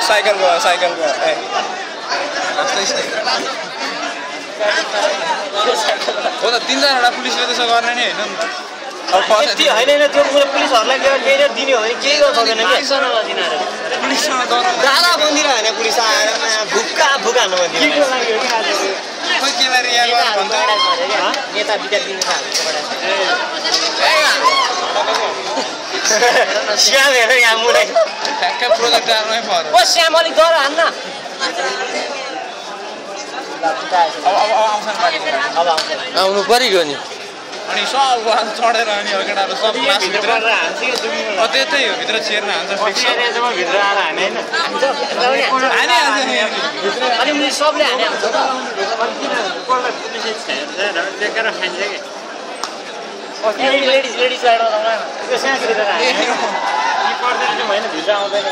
cycle गयो ए हो त 3-4 पुलिसले त्यसो गर्ने नि हैन नि त अब त्यति हैन त्यो पुलिसहरुलाई बेरियर दिने हो भने केही गर्न सक्दैन नि पुलिससँग डराउनु दादा बन्दिरा हैन पुलिस आएर भुक्का हान्न बन्दिरा के लागि हो कि आज खोइ केलाई रिया गर्नु भन्छ नेता विद्या दिनु छ श्याम हेर यहाँ मुरै ठ्याक्कै प्रोजेक्ट आउनै पर्यो ओ श्याम अलि डर हान्न अब आउँछन् पार्टी अब आउनु परिगयो नि अनि सब चढेर अनि केटाहरु सब मास भित्र त्यतै हो भित्र चेर्न हान्छ फिक्स भित्र आएर हाने हैन अनि मुनि सबले हाने हुन्छ त देखेर खान्छ के लेडिज साइड आउँदैन त्यो सास भित्र हाने यी पर्दैन नि हैन भित्र आउँदैन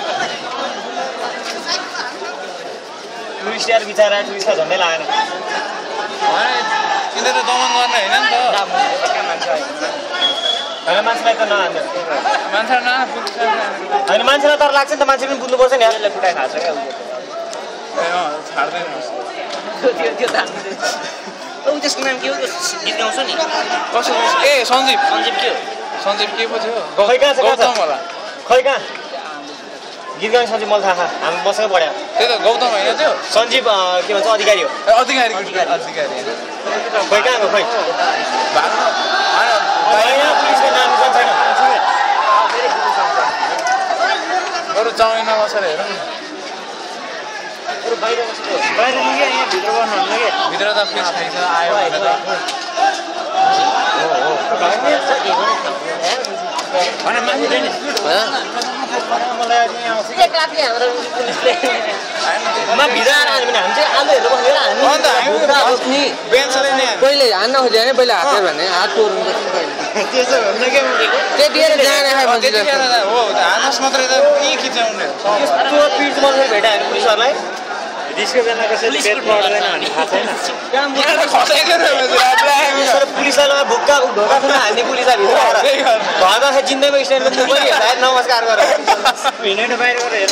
टुरिस्ट यार बिचारा टुरिस्टको झन्डै लागेन यिनीहरु दमन गर्ने हैन नि त हैन मान्छेलाई त नहान्नु मान्छे न हैन मान्छेलाई तर लाग्छ नि त मान्छे पनि बुझ्नु पर्छ नि यसले फुटाइ खाछ के छाड्दैन त्यो त ओ त्यसको नाम के हो गीत गाउँछ नि कसो ए सञ्जीव के सञ्जीव के पो थियो खै कहाँ छ गौतम होला खै कहाँ गीत गाउने सञ्जीव मलाई थाहा हामी मसँग पढ्या त्यही त गौतम होइन त्यो सञ्जीव के भन्छ अधिकारी हो अधिकारी खै कहाँ हो खै पुलिसको नाम छैन अरू चाउमिनमा बसेर हेर बाहिर यहाँ भित्र बस्नुहुन्न कि भित्र त फिक्स खाइन्छ आयो भने त पहिले हान्न खोज्यो भने पहिले हात भने हात तोड्नु हानस मात्रै त के खिचाउने पुलिसहरूलाई रिसको बेला कसैले पेट पर्दैन भन्ने थाहा छैन पुलिसलाई भुक्का ढोका खुला हान्ने पुलिसलाई भित्र घरमा जिन्दगीको स्ट्यान्डमा नमस्कार गरेर हिँडेर बाहिर गरेर